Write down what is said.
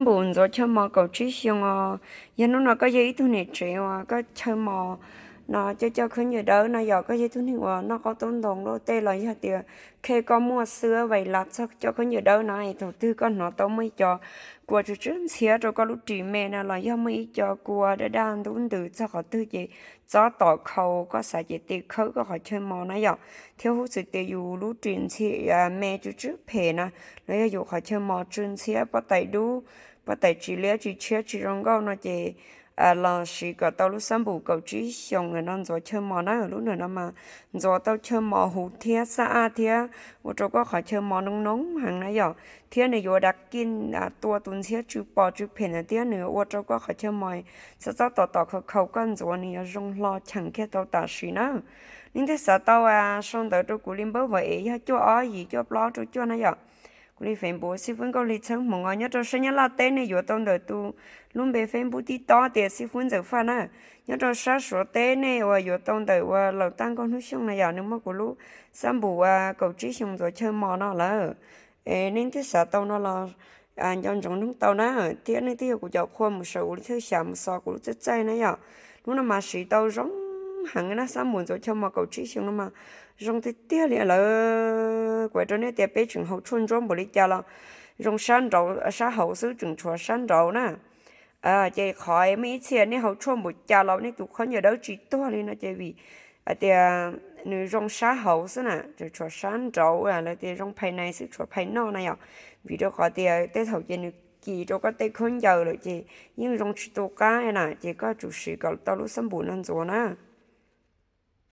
Npum ntxuav chaw mos kaum tsib xyoo os. Yog hnub no koj yog ib tug niam tsev uas koj chaw mos no coj coj khaub ncaws dawb no yom, koj yog ib tug neeg uas noj qaub taub ntoo luaj tej los yog tias khe koj muaj xwb vais las txog coj khaub ncaws dawb no es thaum twg koj hnov tau muaj ib co kua tsw tsw ntxhiab rau koj lub ris me no los yog muaj ib co kua daj daj ntub ntws txog qhov twg ces txhob tom khau, koj xav ces tes khawb koj qhov chaw mos na yom, thiab hub xwm tias yus lub ris ntxhiab me tsw tsw phem na, los yog yus qhov chaw mos tsw ntxhiab pob tais dub, pob tais tsis liab tsis tshiab tsis zoo nkauj no ces los siv kom tau lub xab npum kaum tsib xyoos no ntxuav chaw mos na. Lub nram no mas ntxuav tau chaw mos huv thiab xab aj thiab ua rau koj qhov chaw mos noo noo heev na yom, thiab nws yuav dav kij tua tus ntxhiab tsw pos tsw phem ntawd thiab nws ua rau koj qhov chaw mos txhob txhob tom tom khau khau, koj ntxuav nws yuav zoo hlo cheem kiag tau tam sim na. Leej twg xav tau sau ntawv rau kuv li npawb vim es yog cuaj ob yim cuaj plaub rau cuaj na yom. Kuv li Facebook xib fwb Nkauj Hli Txheeb Hmoov os. Nyob rau sab Nyab Laj teb nej yuav tau ntawm tus lub npe Facebook TikTok tias xib fwb Ntxawm Faj na. Nyob rau sab Suav teb nej uas yuav tau ntawm uas Laus Taj Nkauj Hnub Xyooj na yom, nws muaj kuv lub xab npum kaum tsib xyoo ntxuav chaw mos no lawm. Es nej twb xav tau no los nco ntsoov nug tau na, thiab nej twb yog kuv cov qhua mus sawv ua li thawj xyam mus xos kuv lub txaij txaij na yom. Lub no mas siv tau zoo heev na, xab npum ntxuav chaw mos kaum tsib xyoo no mas zoo tiag tiag li lawm. Kuv hais rau nej tias peb tseem haus tshuaj ntsuab npaum li cas los zoo sab nraud sab hauv xwb, tseem tshuav sab nraud na. Ces qhov muaj ib txhia nej haus tshuaj npaum cas los nej tus khaub ncaws dawb tsis tuag li no ces vim hais tias nws zoo sab hauv xwb na, tseem tshuav sab nraud lawv tias zoo phais nais xwb tshuav phais noj na yom. Vim rau qhov tias tej thaum ces nws kis rau koj tej khaub ncaws lawm ces yeej zoo tsis tu qab na, ces koj tsum siv kom tau lub xab npum no ntxuav na.